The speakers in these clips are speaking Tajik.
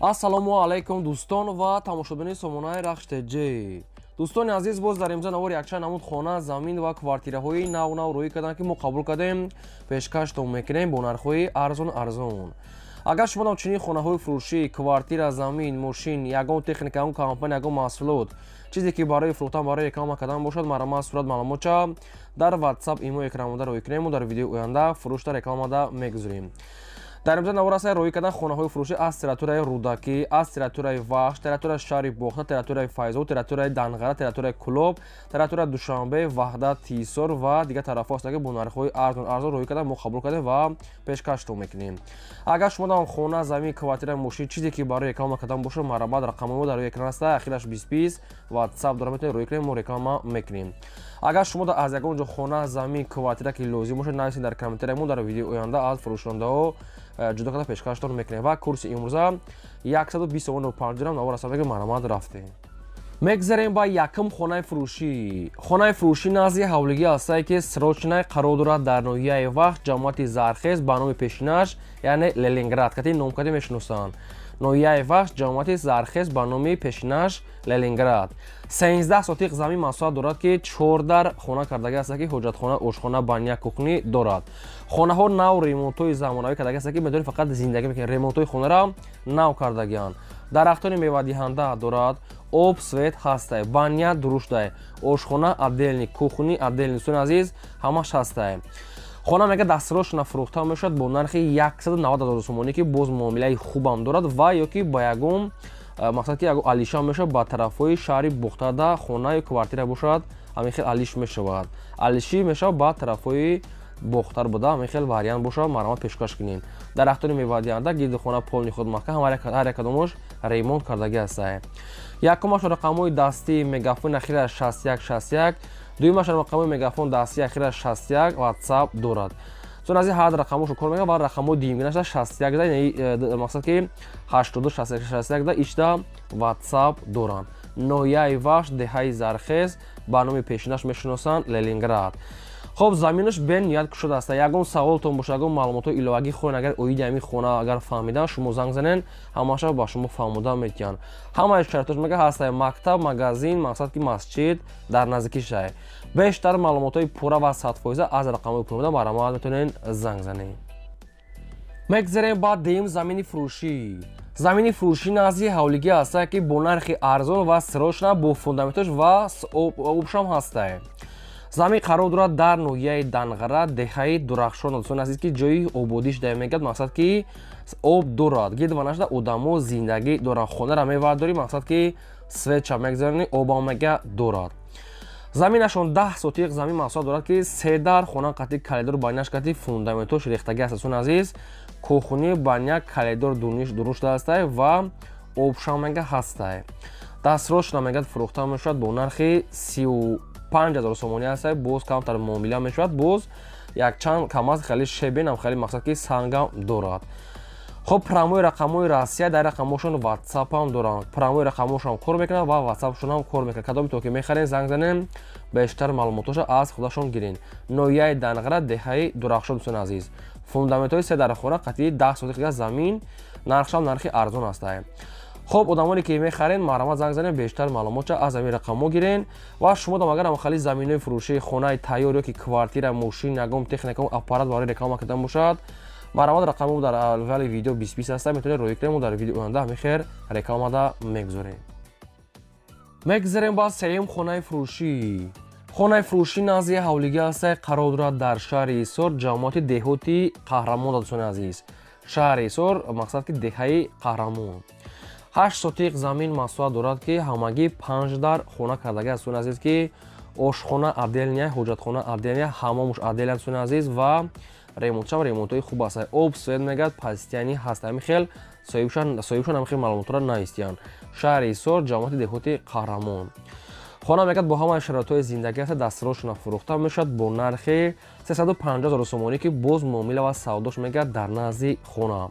Ассалому алайкум, дӯстон ва тамошобинони сомонаи Рахш ТЖ. Дӯстони азиз, боз дар имза навори якчанд намуд хона, замин ва квартираҳои нав нав рӯӣ карданд, ки мо қабул кардем, пешкаштон мекунем бо нархҳои арзон арзон. Агар шумо чунин хонаҳои фурӯшӣ, квартира, замин, мошин, ягон техника, ягон компания, ягон маҳсулот, чизе ки барои фурӯхтан, барои реклама кардан бошад, марҳамат, сурат, маълумотча дар WhatsApp, имо экранмода рӯй кунем, дар видеои оянда фурӯшта рекламада мегузорем. Дар имза навор аст рӯй кардан хонаҳои фурӯшӣ аз территорияи Рӯдакӣ, аз территорияи Вахш, территорияи шаҳри Бохта, территорияи Файзобод, территорияи Данғара, территорияи Кӯлоб, территорияи Душанбе, Ваҳдат, Ҳисор ва дигар тарафҳо ҳастанд, ки бо нархҳои арзон арзон рӯй кардан мо қабул кардем ва пешкаштон мекунем. Агар шумо дам хона, замин, квартира, мошин, чизе ки барои реклама кардан бошад, марҳамат, рақамҳои мо дар рӯи экран аст, ахираш 2020, WhatsApp дора, метавонед рӯй кунем, мо реклама мекунем. Агар шумо аз ягон ҷо хона, замин, квартира ки лозим бошад, нависед дар комментария, мо дар видеои оянда аз фурӯшондаҳо ҷудо карда пешкаштон мекунем. Ва курси имрӯза 120 сомону 5 дирам. Навор аст, марҳамат, рафтем. Мегзарем ба якум хонаи фурӯшӣ. Хонаи фурӯшӣ назди ҳавлигӣ ҳастае, ки срочный қарор дорад дар ноҳияи Вахш, ҷамоати Зархез, ба номи пешинаш, яъне Ленинград кати номкади мешиносанд. Ноҳияи Вахш, ҷамоати Зархез, ба номи пешинаш Ленинград. 13 сотиқ замин масоҳат дорад, ки чор дар хона кардаги аст, ки ҳоҷатхона, ошхона, баня, кухни дорад. Хонаҳо нав ремонтҳои замонавӣ кардаги аст, ки метавонед фақат зиндагӣ мекунед, ремонтҳои хонаро нав кардагианд. Дарахтони мевадиҳанда дорад, об, свет ҳастай, баня дуруштай, ошхона отдельный, кухни отдельный. Дӯстони азиз, ҳамаш ҳастай. Хона мега дастрошона фурӯхта мешавад бо нархи 190 ҳазор сомонӣ, ки боз муомилаи хубам дорад ва ё ки ба ягон мақсад ки ягон алиша мешавад, ба тарафҳои шаҳри Бохтада хона ё квартира бошад, ҳамин хел алиш мешавад, алишӣ мешавад ба тарафҳои Бохтар буда, ҳамин хел вариант бошад, марҳамат, пешкаш кунем. Дарахтони мевадиҳанда, гирди хона полный худ маҳкам, ҳар як кадомош ремонт кардагӣ ҳастае. Якумаш рақамҳои дастии Мегафон, ахираш 61 61, дуюмаш рақамҳои Мегафон дастии, ахираш 61, WhatsApp дорад. Чун аз ин ҳар рақамҳошо кор мекунад ва рақамҳои дуюмгинаша 61 да, яъне мақсад ки 82 61 61 да ишта WhatsApp доранд. Ноҳияи Вахш, деҳаи Зархез, ба номи пешинаш мешиносанд Ленинград. Хоб, заминаш бениҳоят кушода аст. Ягон саволтон бошад, ягон маълумотҳои иловагӣ хоҳед, агар оиди ҳамин хона агар фаҳмидан, шумо занг занен, ҳамаша ба шумо фаҳмода метиҳанд. Ҳамаи шароитош мега ҳастае: мактаб, магазин, мақсад ки масҷид дар наздикишае. Бештар маълумотҳои пурра ва 100% аз рақамҳои пурмуда марҳамат, метавонед занг занед. Мегзарем ба дуюм замини фурӯшӣ. Замини фурӯшӣ назди ҳавлигӣ ҳастае, ки бо нархи арзон ва срочно, бо фундаментош ва обшам ҳастае. Замин қарор дорад дар ноҳияи Данғара, деҳаи Дурахшон. Дӯстони азиз, ки ҷои ободиш да мегӯяд, мақсад ки об дорад, гирд ва нашда одамо зиндагӣ доранд. Хонара мевардорӣ, мақсад ки светча мегзаронӣ, обам мега дорад. Заминашон 10 сотиқ замин масоҳат дорад, ки се дар хона қати коридор, баняш қати фундаментош рехтагӣ аст. Дӯстони азиз, кухни, баня, коридор дурушта ҳастай ва обшам мега ҳастай. Дастрошна мегӯяд фурӯхта мешавад бо нархи 35 000 сомонӣ ҳастай, боз камтар муомила мешавад, боз якчанд камаз хеле шебенам, хеле мақсад ки сангам дорад. Хоб, прямой рақамҳои Россия, дар рақамҳошон ватсапам доранд, прямой рақамҳошам кор мекунанд ва ватсапшонам кор мекунад. Кадоме то ки мехарен, занг занем, бештар маълумотҳоша аз худашон гирен. Ноҳияи Данғара, деҳаи Дурахшон. Дӯстони азиз, фундаментҳои се дар хона қатъи 10 сотиқ замин, нархшам нархи арзон ҳастай. Хоб, одамоне ки мехарен, марҳамат, занг занем, бештар маълумотча аз ҳамин рақамҳо гирен. Ва шумо дам агар хали заминҳои фурӯшии, хонаи тайёр ё ки квартира, мошин, ягон техника, аппарат барои реклама кардан бошад, марҳамат, рақамҳо дар аввали видео 2020 ҳаста, метавонед рӯй кунем, дар видео оянда ҳамин хел рекламада мегузорем. Мегзарем ба сеюм хонаи фурӯшӣ. Хонаи фурӯшӣ назди ҳавлигӣ ҳастай, қарор дорад дар шаҳри Ҳисор, ҷамоати деҳоти Қаҳрамон. Дӯстони азиз, шаҳри Ҳисор, мақсад ки деҳаи Қаҳрамон. 8 сотиқ замин масоҳат дорад, ки ҳамагӣ панҷ дар хона кардагӣ аст. Дӯстони азиз, ки ошхона отдельная, ҳоҷатхона отдельная, ҳамомуш отдельная. Дӯстони азиз, ва ремонтшам ремонтҳои хуб аст. Об, свет мегӯяд постоянный ҳаст. Ҳамин хел соҳибшон ҳамин хел маълумотро навистиянд. Шаҳри Ҳисор, ҷамоати деҳоти Қаҳрамон. Хона мегӯяд бо ҳамаи шароитҳои зиндагӣ аст. Дастрошона фурӯхта мешавад бо нархи 350 ҳазор сомонӣ, ки боз муомила ва савдош мегӯяд дар назди хона.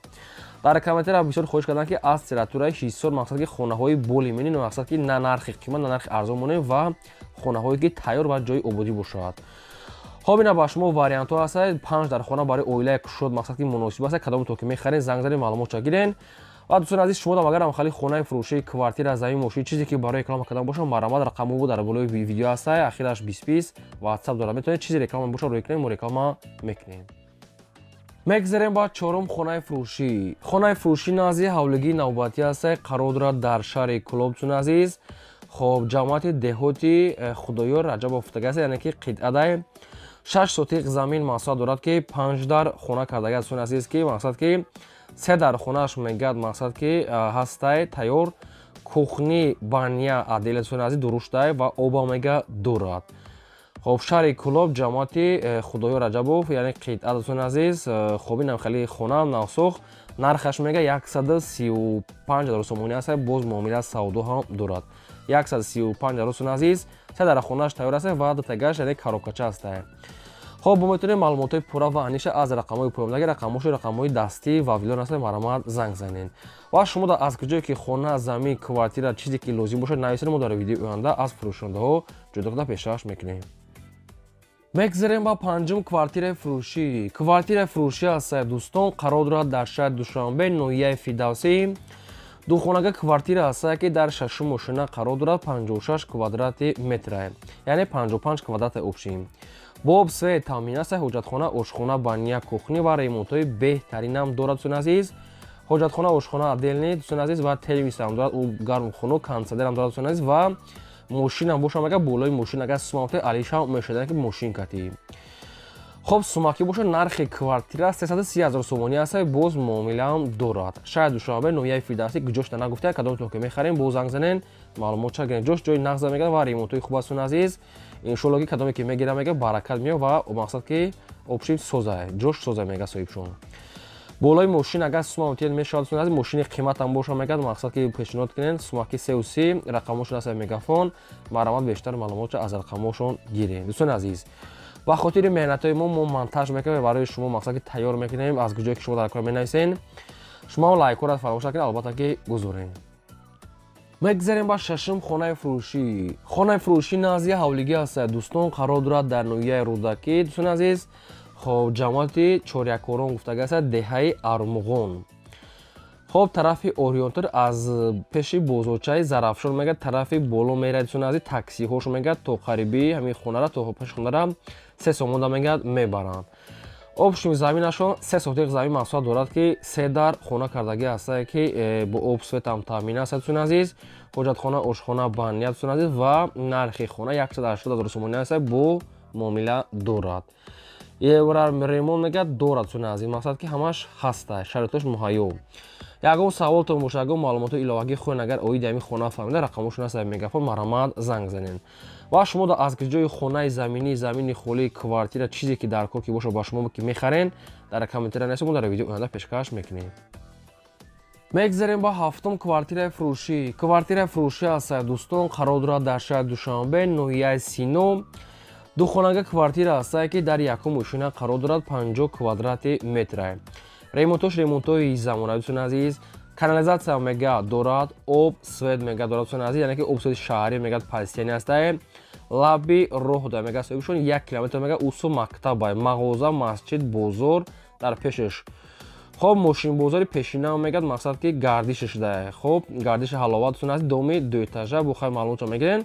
Дар комментария бисёр хоҳиш карданд, ки аз территорияи Ҳисор, мақсад ки хонаҳои болимени, мақсад ки на нархи қимат, на нархи арзон монем ва хонаҳое ки тайёр ва ҷои ободӣ бошад. Хоб, ина ба шумо вариантҳо ҳастад. Панҷ дар хона барои оилаи кушод, мақсад ки муносиб аст. Кадоме то ки мехаред, занг занед, маълумотча гирен. Ва дӯстони азиз, шумо агар ҳам хали хонаи фурӯшии, квартира, замин, мошин, чизе ки барои реклама кардан бошад, марҳамат, рақамҳо дар болои видео ҳастай, ахираш 2020 WhatsApp дорад. Метавонед чизе реклама бошад, рӯй кунем, мо реклама мекунем. Мегзарем ба чорум хонаи фурӯшӣ. Хонаи фурӯшӣ назди ҳавлигии навбатӣ ҳастай, қарор дорад дар шаҳри Кӯлоб, дӯстони азиз. Хоб, ҷамоати деҳоти Худоёр Раҷабов гуфтага аст, яъне ки қитъадай 6 сотиқ замин масоҳат дорад, ки 5 дар хона кардага, дӯстони азиз, ки мақсад ки 3 дар хонааш мегӯяд, мақсад ки ҳастай тайёр, кухни, баня отдельно, дӯстони азиз, дуруштай ва оба мега дорад. Хоб, шаҳри Кӯлоб, ҷамоати Худоёр Раҷабов, яъне қитъа, дӯстони азиз. Хоб, инам хеле хона навсохт, нархаш мега 135 ҳазор сомонӣ аст, боз муомила савдо ҳам дорад. 135 ҳазор, дӯстони азиз, 3 дар хонааш тайёр аст ва дутагаш яъне коробкача аст. Хоб, бо метавонем маълумотҳои пурра ва аниша аз рақамҳои поёндаги, рақамҳошо рақамҳои дастӣ ва вилон аст, марҳамат, занг занед. Ва шумо аз куҷое ки хона, замин, квартира, чизе ки лозим бошад, нависед, мо дар видеои оянда аз фурӯшондаҳо ҷудо карда пешкаш мекунем. Мегзарем ба панҷум квартираи фурӯшӣ. Квартираи фурӯшӣ аст, дӯстон, қарор дорад дар шаҳри Душанбе, ноҳияи Фирдавсӣ. Духонага квартира аст, ки дар шашум мошина қарор дорад, 56 квадрати метра, яъне 55 квадрати общий. Бо об, свет таъмин аст, ҳоҷатхона, ошхона, баня, кухня ва ремонтҳои беҳтаринам дорад, дӯстони азиз. Ҳоҷатхона, ошхона отдельный, дӯстони азиз, ва телевизорам дорад, ӯ гарму хунук, кондитсионерам дорад, дӯстони азиз, ва мошинам бошам, агар болои мошин агар сумафте алишам мешавад, ки мошин кати. Хоб, сумакӣ бошад, нархи квартира 330 ҳазор сомонӣ аст, боз муомилаам дорад. Шаҳри Душанбе, ноҳияи Фирдавсӣ, ҷошта нагуфта, кадомтон ки мехарем, боз занг занен, маълумотша гирем. Ҷош ҷои нағза мегӯяд ва ремонтҳои хуб аст, азиз. Иншоалло ки кадоме ки мегирам, мега баракат меёб ва мақсад ки общий соза, ҷош соза мега соҳибшон. Болои мошин агар сума мутият мешавад, дӯстони азиз, мошини қиматам боша, мегӯяд, мақсад ки пешниҳод кунен, сумаки 33, рақамҳошон аст мегафон, марҳамат, бештар маълумотша аз рақамҳошон гирем. Дӯстони азиз, ба хотири меҳнатҳои мо монтаж мекунем барои шумо, мақсад ки тайёр мекунем, аз куҷое ки шумо дар кор менависен, шумо лайкҳоро фаромӯш накунед, албатта ки гузорем. Мегзарем ба шашум хонаи фурӯшӣ. Хонаи фурӯшӣ назди ҳавлигӣ аст, дӯстон, қарор дорад дар ноҳияи Рӯдакӣ, дӯстони азиз. Хоб, ҷамоати Чорякорон гуфтага аст, деҳаи Армуғон. Хоб, тарафи Ориёнтор аз пеши бозорчаи Зарафшон мегӯяд, тарафи боло меравад, дӯстони азиз, таксиҳошо мегӯяд то қариби ҳамин хонара, то пеши хонара 3 сомонда мегӯяд мебаранд. Общий заминашон 3 сотиқ замин масоҳат дорад, ки 3 дар хона кардагӣ ҳастае, ки бо об, светам таъмин аст, дӯстони азиз. Ҳоҷатхона, ошхона, баня, дӯстони азиз, ва нархи хона 180 ҳазор сомонӣ аст, бо муомила дорад. Евро ремонт мегӯяд дорад, дӯстони азиз, мақсад ки ҳамаш ҳаста, шароитош муҳайё. Ягон саволтон бошад, ягон маълумоти иловагӣ хоҳед, агар оиди ҳамин хона фаҳмида, рақамҳошон аст мегафон, марҳамат, занг занед. Ва шумо аз ҷои хонаи заминӣ, замини холӣ, квартира, чизе ки дар кор ки бошад, ба шумо ки мехарен, дар комментария нависед, мо дар видео оянда пешкаш мекунем. Мегзарем ба ҳафтум квартираи фурӯшӣ. Квартираи фурӯшӣ аст, дӯстон, қарор дорад дар шаҳри Душанбе, ноҳияи Сино. Духонага квартира аст, ки дар якум мошина қарор дорад, 50 квадрати метра. Ремонтош ремонтҳои замонавӣ, дӯстони азиз, канализатсия мега дорад, об, свет мега дорад, дӯстони азиз, яъне ки об, свети шаҳрӣ мега постоянный аст. Лаби роҳ да мега соҳибшон 1 километр мега усу мактаба, мағоза, масҷид, бозор дар пешаш. Хоб, мошинбозори пешина мегӯяд, мақсад ки гардишаш да. Хоб, гардиши ҳаловат, дӯстони азиз, доми дуэтажа, бо хай маълумотро мегирен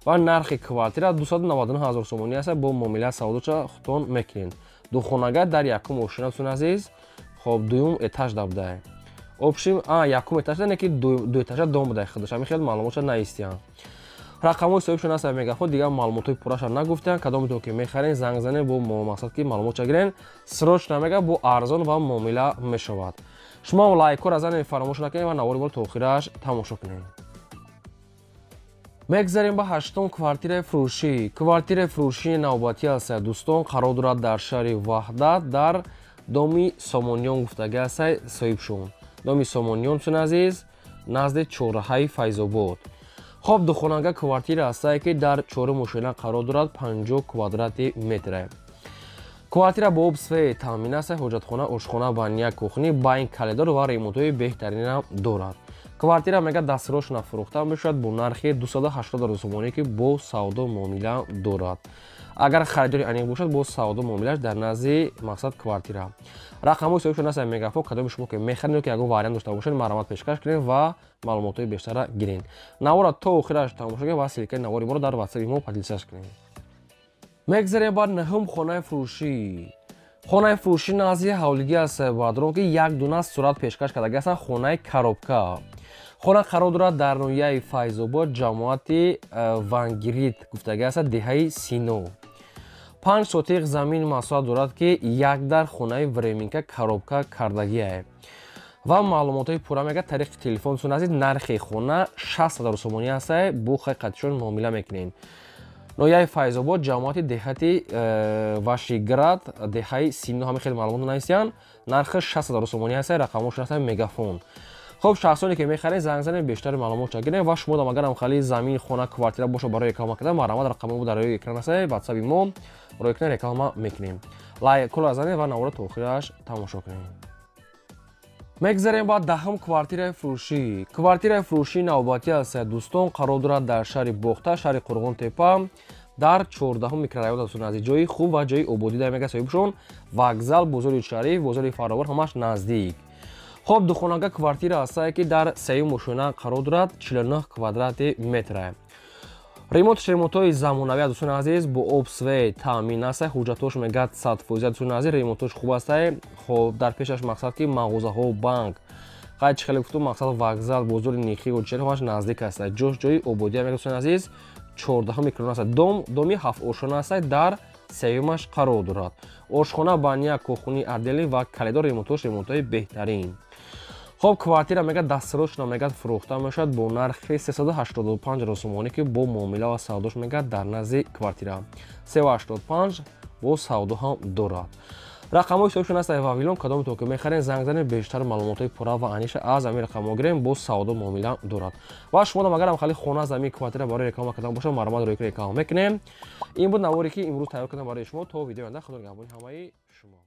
ва нархи квартира 299 ҳазор сомонӣ аст, бо муомила савдоча худтон мекунед. Духонага дар якум мошина, дӯстони азиз, хоб, дуюм этаж да буда. Общем, якум этаж да, не ки дуэтажа дом буда худаш. Ҳамин хел маълумотша наистиян. Рақамҳои соҳибшон аст мегафон, дигар маълумотҳои пурраша нагуфтиян. Кадомтон ки мехарен, занг занед, бо мақсад ки маълумотша гирен. Срочно мега бо арзон ва муомила мешавад. Шумо лайкҳоро занед, фаромӯш накунед ва навори моро то охираш тамошо кунед. Мегзарем ба ҳаштум квартираи фурӯшӣ. Квартираи фурӯшии навбатӣ аст, дӯстон, қарор дорад дар шаҳри Ваҳдат, дар доми Сомониён гуфтага аст соҳибшон. Доми Сомониён, дӯстони азиз, назди чорраҳаи Файзобод. Хоб, духонага квартира аст, ки дар чорум мошина қарор дорад, 50 квадрати метра. Квартира бо об, свет таъмин аст, ҳоҷатхона, ошхона, баня, кухня, байн коридор ва ремонтҳои беҳтаринам дорад. Квартира мега дастрош нафурӯхта мешавад бо нархи 280 сомонӣ, ки бо савдо муомила дорад. Агар харидори аниқ бошад, бо савдо муомилаш дар назди мақсад квартира. Рақамҳои соҳибшон аст Мегафон. Кадоми шумо ки мехаред, ки ягон вариант дошта бошед, марҳамат, пешкаш кунед ва маълумотҳои бештара гиред. Навора то охираш тамошо кунед ва ссылка и навори моро дар ватсапи мо поделиться кунед. Мегзарем ба нӯҳум хонаи фурӯшӣ. Хонаи фурӯшӣ назди ҳавлигӣ аст, бадрон, ки як дуна сурат пешкаш кардаги ҳастанд. Хонаи коробка. Хона қарор дорад дар ноҳияи Файзобод, ҷамоати Вангирит гуфтагӣ аст, деҳаи Сино. 5 сотиқ замин масоҳат дорад, ки як дар хонаи временка коробка кардагиае ва маълумотҳои пурра мега тариқи телефон суназид. Нархи хона 60 000 сомонӣ ҳастае, бо хайқатишон муомила мекунем. Ноҳияи Файзобод, ҷамоати деҳати Вашиград, деҳаи Сино, ҳамин хеле маълумот нависиянд. Нархи 60 000 сомонӣ ҳастае, рақамҳошон ҳастанд Мегафон. Хоб, шахсоне ки мехаред, занг занед, бештари маълумот гиред. Ва шумо агарам хали замин, хона, квартира боша барои реклама кардан, марҳамат, рақамҳо дар рӯи экран ҳастае, ватсаби мо рӯи экран, реклама мекунем. Лайкола занед ва навора то охираш тамошо кунед. Мегзарем ба 10-ум квартираи фурӯшӣ. Квартираи фурӯшии навбатӣ аст, дӯстон, қарор дорад дар шаҳри Бохта, шаҳри Қурғонтепа, дар 14-ум микрорайон, дӯстон азиз. Ҷои хуб ва ҷои ободӣ дар мега соҳибшон. Вокзал, бозори Шариф, бозори Фаровар ҳамаш наздик. Хоб, духонага квартира ҳастае, ки дар сеюм ошёна қарор дорад, 49 квадрати метра. Ремонтш ремонтҳои замонавӣ, дӯстони азиз, бо об, свет таъмин аст. Ҳуҷҷатҳош мегӯяд 100%, дӯстони азиз, ремонтҳош хуб астае. Хоб, дар пешаш мақсад ки мағозаҳо, банк, қайд чи хеле гуфтум, мақсад вокзал, бозори Нихи, ҳамаш наздик аст. Ҷош ҷои ободия мега, дӯстони азиз. 14 микрорайон аст. Дом доми ҳафт ошёна аст, дар сеюмаш қарор дорад. Ошхона, баня, кухни отдельный ва коридор. Ремонтҳош ремонтҳои беҳтарин. Хоб, квартира мега дастсрочно мегӯяд фурӯхта мешавад бо нархи 385 сомонӣ, ки бо муомила ва савдош мегӯяд дар назди квартира. 385 бо савдо ҳам дорад. Рақамҳои ҳисобшон аст Вавилон. Кадометон ки мехаред, занг занед, бештар маълумотҳои пурра ва аниша аз ҳамин рақамҳо гирем, бо савдо муомила дорад. Ва шумо агарам хали хона, замин, квартира барои реклама кардан бошад, марҳамат, рӯи реклама мекунем. Ин буд наворе, ки имрӯз тайёр кардам барои шумо. То видеои оянда, худо нигаҳбони ҳамаи шумо.